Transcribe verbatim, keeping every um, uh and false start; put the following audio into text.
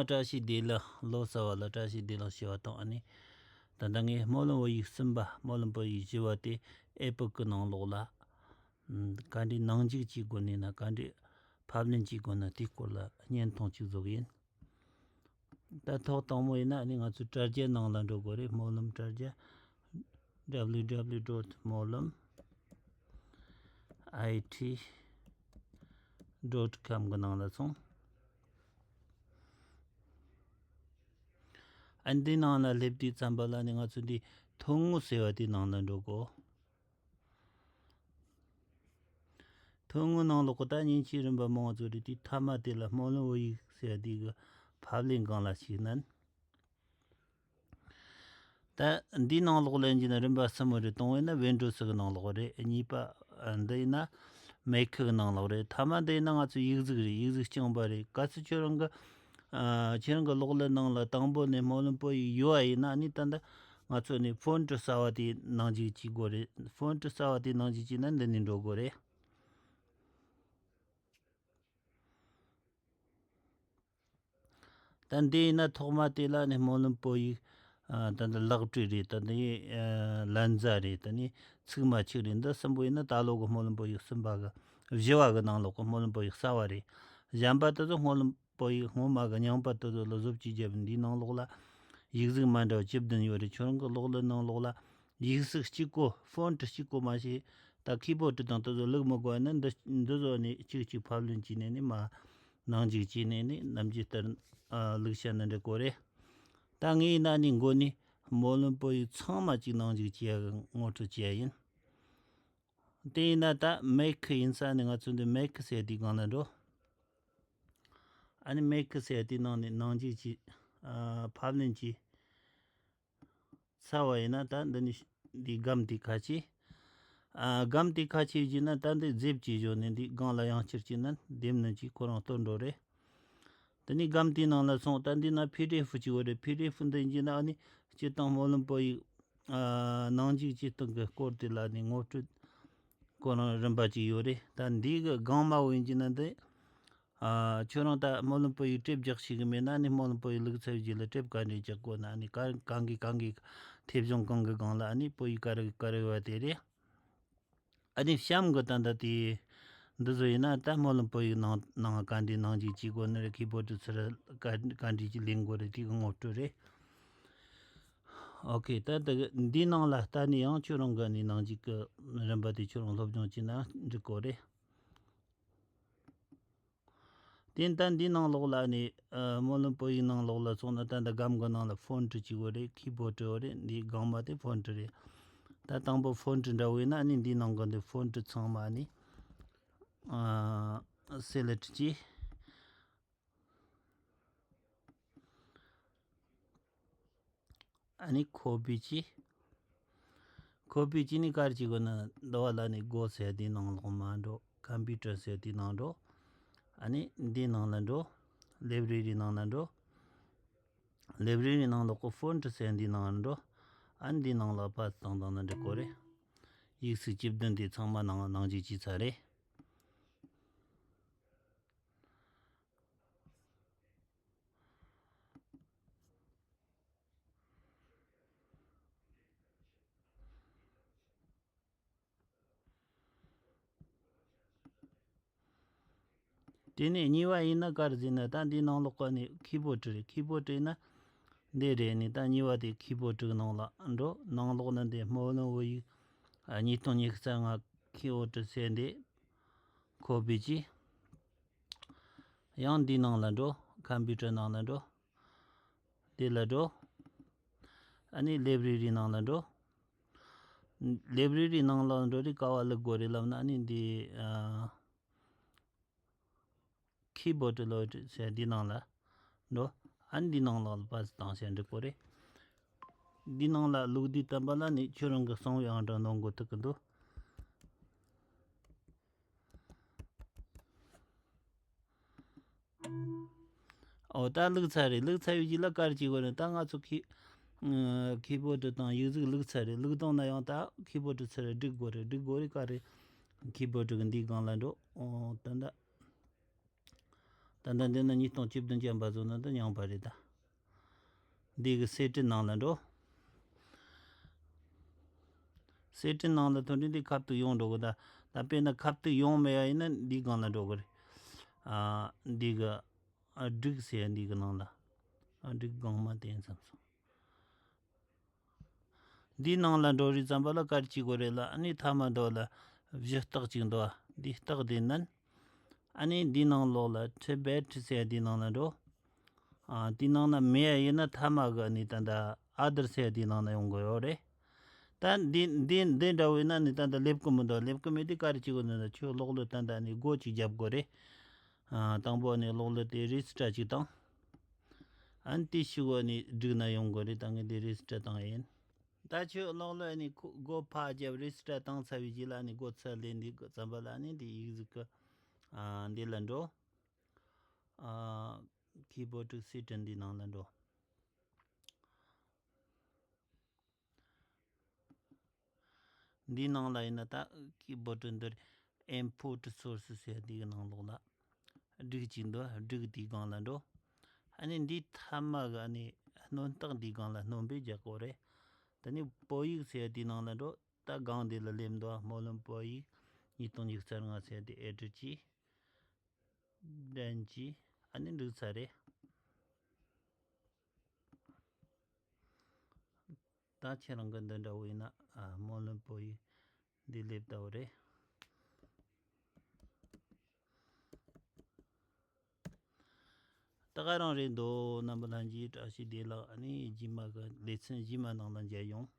བཀྲ་ཤིས་བདེ་ལེགས། ལོ་གསར་བ་ལ་བཀྲ་ཤིས་བདེ་ལེགས་ཞུ་བ་དང་། ཨ་ནི་ད་ལྟ་ངས་སྨོན་ལམ་བོད་ཡིག་གསུམ་པ། སྨོན་ལམ་བོད་ཡིག་བཞི་བ་དེ་ཨེ་པོག་གི་ནང་ལོགས་ལ། ཨམ། བཀའ་འདྲིའི་ནང་འཇུག་གི་སྒོ་ནས་ན། བཀའ་འདྲིའི་ཕབ་ལེན་གྱི་སྒོ་ནས་དེའི་སྐོར་ལ་བརྙན་ཐུང་ཅིག་བཟོ་གི་ཡིན། ད་ཐོག་དང་པོ་ཡིན་ན། ཨ་ནི་ང་ཚོ་དྲ་རྒྱའི་ནང་ལ་འགྲོ་དགོས་རེད། སྨོན་ལམ་དྲ་རྒྱ། W W W dot smolam I T dot com གི་ནང་ལ་སོང་། ཨ་ནི་འདི་ནང་ལ་སླེབས་དུས་ཙམ་པ་ལ་ནི་ང་ཚོ་འདི་ཐོན་དངོས་ཟེར་བ་དེའི་ནང་ལ་འགྲོ་དགོས། ཐོན་དངོས་ནང་ལོགས་གི་ད་མཉེན་ཆས་རིམ་པ་མང་བ་ཚོ་རེད། དེའི་མཐའ་མ་དེ་ལ་སྨོན་ལམ་བོད་ཡིག་ཟེར་བ་དེ་གི་ཕབ་ལེན་སྒང་ལ་ཞུགས་ན། ད་འདིའི་ནང་ལོགས་ལ་ཡིན་གྱི་ན་རིམ་པ་གསུམ་རེད། དང་པོ་ཡིན་ན་ཝིན་ཌོ་སི་གི་ནང་ལོགས་རེད། གཉིས་པ་འདི་ཡིན་ན་མེག་གི་ནང་ལོགས་རེད། ཐ་མ་འདི་ཡིན་ན་ང་ཚོ་ཡིག་གཟུགས་རེད། ཡིག་གཟུགས་རྐྱང་པ་རེད། གལ་སྲིད་ཁྱོད་རང་གི་ཨ། ཁྱེད་རང་གི་གློག་ཀླད་ནང་ལ་དང་པོ་ནས་སྨོན་ལམ་བོད་ཡིག་ཡོད་པ་ཡིན་ན། ཨ་ནི་ད་ལྟ་ང་ཚོ་ནི་ཕོན་ཊི་གསར་བ་དེའི་ནང་འཇུག་བྱེད་དགོས་རེད། ཕོན་ཊི་གསར་བ་དེའི་ནང་འཇུག་བྱས་ན་འདི་ནས་འགྲོ་དགོས་རེད། ད་འདི་ཡིན་ན་ཐོག་མ་དེ་ལ་ནི་སྨོན་ལམ་བོད་ཡིག་ཨ། ད་འདི་ལག་བྲིས་རེད། ད་འདི་ཨ། ལན་ཛ་རེད། ད་ནི་ཚིག་མ་ཆིག་རེད། འདི་གསུམ་པོ་ཡིན་ན་ད་ལོ་གི་སྨོན་ལམ་བོད་ཡིག་གསུམ་པ་གི་བཞི་བ་གི་ནང་ལོགས་གི་སྨོན་ལམ་བོད་ཡིག་གསར་བ་རེད། གཞན་པ་དེ་ཚོ་སྨོན་ལམ་བོད་ཡིག་སྔོན་མ་གི་རྙིང་པ་དེ་ཚོ་ལ་བཟོ་བཅོས་བརྒྱབ། འདིའི་ནང་ལོགས་ལ་ཡིག་གཟུགས་མ་འདྲ་བ་བཅུ་བདུན་ཡོད་རེད། ཁྱོད་རང་གི་གློག་ཀླད་ནང་ལོགས་ལ་ཡིག་གཟུགས་གཅིག་པོ། ཕོན་ཊི་གཅིག་པོ་མ་གཏོགས་ད་ཁི་བོར་ཌི་དང་དེ་ཚོ་བླུག་མི་དགོས་ན། འདི་འདི་ཚོ་ནི་གཅིག་གཅིག་ཕབ་ལེན་བྱས་ནས་ནི་མར་ནང་འཇུག་བྱས་ནས་ནི་ནམ་རྒྱུན་ལྟར་ཨ། བླུགས་བཞག་ན་འགྲིག་གི་རེད། ད་ངས་ཡིན་ན་ནི་མགོ་ནས་སྨོན་ལམ་བོད་ཡིག་ཚང་མ་གཅིག་ནང་འཇུག་བྱེད་ཡག་གི་ངོ་སྤྲོད་བྱེད་ཡག་ཡིན། དེ་ཡིན་ན་ད་མེག་ཡིན་ས་ནི་ང་ཚོ་འདི་མེག་ཟེར་དེའི་སྒང་ལ་འགྲོ། ཨ་ནི་མེག་ཟེར་དེའི་ནང་ནས་ནང་འཇུག་བྱས། ཨ། ཕབ་ལེན་བྱས་ཚར་བ་ཡིན་ན། ད་འདི་ནི་འདི་སྒམ་དེ་ཁ་ཕྱེ། ཨ། སྒམ་དེ་ཁ་ཕྱེ་བྱས་ན་ད་འདི་ཛིབ་བྱས་བཞག་ནས་འདི་སྒང་ལ་ཡང་བསྐྱར་བྱས་ན་འདེམས་ནང་བྱས་ཁོ་རང་གཏོར་འགྲོ་རེད། དེ་ནས་སྒམ་དེའི་ནང་ལ་སོང་། ད་འདི་ན་པི་ཌི་ཨེཕ་ཅིག་ཡོད་རེད། པི་ཌི་ཨེཕ་འདི་ཡིན་གྱི་ན་ཨ་ནི་སྤྱིར་བཏང་སྨོན་ལམ་བོད་ཡིག་ཨ། ནང་འཇུག་བྱེད་སྟངས་ཀྱི་སྐོར་དེ་ལ་ནི་ངོ་སྤྲོད་ཁོ་རང་རིམ་པ་ཅིག་ཡོད་རེད། ད་འདི་གི་སྒང་མ་བོ་ཡིན་གྱི་ན་འདི། ཨ། ཁྱོད་རང་ད་སྨོན་ལམ་བོད་ཡིག་དེབ་རྒྱག་ཤེས་ཀྱི་མེད་ན་ནི་སྨོན་ལམ་བོད་ཡིག་བླུགས་ཚར་རྗེས་ལ་དེབ་ག་འདྲས་རྒྱག་དགོས་ན། ཨ་ནི་ག་གང་གི་གང་གི་མཐེབ་གཞོང་གང་གི་སྒང་ལ་ཨ་ནི་བོད་ཡིག་ག་རེ་ག་རེ་ཡོད་པ་དེ་རེད། ཨ་ནི་གཤམ་གི་ད་ལྟ་དེ་འདི་ཚོ་ཡིན་ན་ད་སྨོན་ལམ་བོད་ཡིག་ནང་ནང་ག་འདྲས་ནང་འཇུག་བྱེད་དགོས་ནི་རེད། ཁི་བོར་ཌི་ཚུར་ག་ག་འདྲས་ཀྱི་ལེན་དགོས་རེད། དེ་གི་ངོ་སྤྲོད་རེད། ཨོ་ཁེ། ད་ལྟ་འདིའི་ནང་ལ་ལྟ་ནས་ཡང་ཁྱོད་རང་གི་ནི་ནང་འཇུག་གི་རིམ་པ་དེ་ཁྱོད་རང་སློབ་སྦྱོང་བྱས་ན་འགྲིག་གི་རེད། དེ་ད་འདིའི་ནང་ལོགས་ལ་ནི་ཨ། སྨོན་ལམ་བོད་ཡིག་ནང་ལོགས་ལ་སོང་ན་ད་ལྟ་སྒམ་གི་ནང་ལ་ཕོན་ཊི་གཅིག་པོ་རེད། ཁི་བོར་ཌི་པོ་རེད། འདིའི་སྒང་མ་དེ་ཕོན་ཊི་རེད། ད་དང་པོ་ཕོན་ཊི་འདྲ་བོ་ཡིན་ན་ནི་འདིའི་ནང་གི་འདི་ཕོན་ཊི་ཚང་མ་ནི་ཨ། སེ་ལེག་ཊི་བྱས། ཨ་ནི་ཁོ་པི་བྱས། ཁོ་པི་བྱས་ནི་ག་རེ་བྱེད་དགོས་ན། འདི་བ་ལ་ནི་གོ་ཟེར་དེའི་ནང་ལོགས་མར་འགྲོ། ཀམ་པུ་ཊར་ཟེར་དེའི་ནང་འགྲོ། ཨ་ནི་འདིའི་ནང་ལ་འགྲོ། ལེབ་རེ་རི་ནང་ལ་འགྲོ། ལེབ་རེ་རི་ནང་ལོགས་གི་ཕོན་ཊི་ཟེར་འདིའི་ནང་ལ་འགྲོ། ཨ་ནི་འདིའི་ནང་ལ་པཱས་བཏང་བཏང་ན་འགྲིག་གི་རེད། ཡིག་ཚིགས་བཅུ་བདུན་དེ་ཚང་མ་ནང་ནང་འཇུག་བྱས་ཚར་རེད། དེ་ནས་གཉིས་པ་ཡིན་ན་ག་རེ་ཟེར་ན། ད་འདིའི་ནང་ལོགས་ཀ་ནས་ཁི་བོར་ཌི་རེད། ཁི་བོར་ཌི་ཡིན་ན་འདི་རེད། ནི་ད་གཉིས་པ་དེ་ཁི་བོར་ཌི་གི་ནང་ལ་འགྲོ། ནང་ལོགས་ན་འདི་སྨོན་ལམ་བོད་ཡིག་ཉིས་སྟོང་ཉི་ཤུ་རྩ་ལྔ་ཁི་བོར་ཌི་ཟེར་འདི་ཁོ་པི་བྱས། ཡང་འདིའི་ནང་ལ་འགྲོ། ཀམ་པུ་ཊར་ནང་ལ་འགྲོ། དེ་ལ་འགྲོ། ཨ་ནི་ལེབ་རེ་རི་ནང་ལ་འགྲོ། ལེབ་རེ་རི་ནང་ལ་འགྲོ་དུས་ག་པར་བླུག་དགོས་རེད་ལབ་ན། ཨ་ནི་འདི་ཨ། ཁི་བོར་ཌི་ལོ་ཟེར་འདི་ནང་ལ་འགྲོ། ཨ་ནི་འདི་ནང་ལ་པཱས་བཏང་བྱས་འགྲིག་གི་རེད། འདི་ནང་ལ་བླུགས་དུས་ཙམ་པ་ལ་ནི་ཁྱོད་རང་གི་གསང་བའི་ཨང་གྲངས་འདོན་དགོས་ཐུག་གི་འདུག་ཨོ། ད་བླུགས་ཚར་རེད། བླུགས་ཚར་བའི་རྗེས་ལ་ག་རེ་བྱེད་དགོས་རེད། ད་ང་ཚོ་ཁི་ཨ། ཁི་བོར་ཌི་དང་ཡིག་གཟུགས་བླུགས་ཚར་རེད། བླུགས་བཏང་ན་ཡང་ད་ཁི་བོར་ཌི་ཚུར་སྒྲིག་དགོས་རེད། སྒྲིག་དགོས་རེད། ག་རེ། ཁི་བོར་ཌི་གི་འདིའི་སྒང་ལ་འགྲོ། ཨོ། ད་ད་ ད་ལྟ་འདི་ནི་ཉིས་སྟོང་བཅུ་བདུན་ཅན་པ་ཚོ་ནི་འདི་མྱངས་པ་རེད་ད། འདི་གི་གསེར་བྲིས་ནང་ལ་འགྲོ། གསེར་བྲིས་ནང་ལ་ཐོན་དུས་འདི་ཁ་ཐུག་ཡོང་འགྲོ་གི་ད། ད་དཔེར་ན་ཁ་ཐུག་ཡོང་མེད་ཡ་ཡིན་ན་འདི་སྒང་ལ་འགྲོ་གི་རེད། ཨ། འདི་གི། ཨ། སྒྲིག་ཟེར་ཡ་འདི་གི་ནང་ལ། ཨ། སྒྲིག་སྒང་མ་བསྟན་ཙམ་སོང་། འདིའི་ནང་ལ་འགྲོ་རིགས་ཙམ་པ་ལ་ག་རེ་བྱེད་དགོས་རེད་ལ། ཨ་ནི་མཐའ་མ་འདོད་ལ་གཞི་རྟགས་ཅིག་འདུག་འདི་རྟགས་དེ་ནན། ཨ་ནི་འདིའི་ནང་ལོགས་ལ་ཁྲི་བེད་ཁྲི་ཟེར་དེའི་ནང་ལ་འགྲོ། ཨ། དེའི་ནང་ན་མེད་ཡ་ཡིན་ན་མཐའ་མ་གི་ནི་ད་ལྟ་ཨ་དར་ཟེར་དེའི་ནང་ན་ཡོང་གི་ཡོད་རེད། ད་འདི་འདི་འདི་འདྲ་བོ་ཡིན་ན་ནི་ད་ལྟ་སླེབས་ཀྱི་མི་འདུག་སླེབས་ཀྱི་མེད་དུས་ག་རེ་བྱེད་དགོས་འདུག་ན་ཁྱོད་གློག་ཀླད་ད་ལྟ་ནི་སྒོ་ཅིག་རྒྱབ་དགོས་རེད། ཨ། དང་པོ་ནི་གློག་ཀླད་དེ་རི་སི་ཊར་ཅིག་བཏང་། ཨ་ནི་དེ་ཤི་བ་ནི་སྒྲིག་ན་ཡོང་གི་རེད། ད་ངས་དེ་རི་སི་ཊར་བཏང་ཡིན། ད་ཁྱོད་གློག་ཀླད་ནི་ཁོ་སྒོ་ཕར་རྒྱབ་རི་སི་ཊར་བཏང་ཚར་བའི་རྗེས་ལ་ནི་སྒོ་ཚུར་ལེན་འདི་ཙམ་པ་ལ་ནི་འདི་ཡིག་གཟུགས་ཀྱི། ཨ། འདི་ལ་འགྲོ། ཨ། ཁི་བྷོར་ཌི་སི་ཊིམ་འདི་ནང་ལ་འགྲོ། འདིའི་ནང་ལ་ཡིན་ན་ད་ཀི་བྷོར་ཌི་འདིར་ཨིམ་པོར་ཊི་སོར་སི་ཟེར་འདིའི་ནང་ལོགས་ལ་སྒྲིག་ཅིག་འདུག་སྒྲིག་དེའི་སྒང་ལ་འགྲོ། ཨ་ནི་འདིའི་མཐའ་མ་གི་ཨ་ནི་སྣོན་རྟགས་འདིའི་སྒང་ལ་སྣོན་པས་རྒྱག་དགོས་རེད། ད་ནི་བོད་ཡིག་ཟེར་དེའི་ནང་ལ་འགྲོ། ད་སྒང་འདི་ལ་སླེབས་འདུག་སྨོན་ལམ་བོད་ཡིག་ཉིས་སྟོང་ཉི་ཤུ་རྩ་ལྔ་ཟེར་དེ་ཨེ་ཌི་ཅི། འགྲན་གྱིས་ཨ་ནི་འགྲིག་ཚར་རེད། ད་ཁྱེད་རང་གི་འདི་འདྲ་བོ་ཡིན་ན། ཨ། སྨོན་ལམ་བོད་ཡིག་འདི་སླེབས་ལྟ་བུ་རེད། ད་ག་རང་རེད་འདུག་རྣམ་པ་ལྷན་རྒྱས་བཀྲ་ཤིས་བདེ་ལེགས། ཨ་ནི་རྗེས་མ་གི་ལེ་ཚན་རྗེས་མ་ནང་ལ་མཇལ་ཡོང་།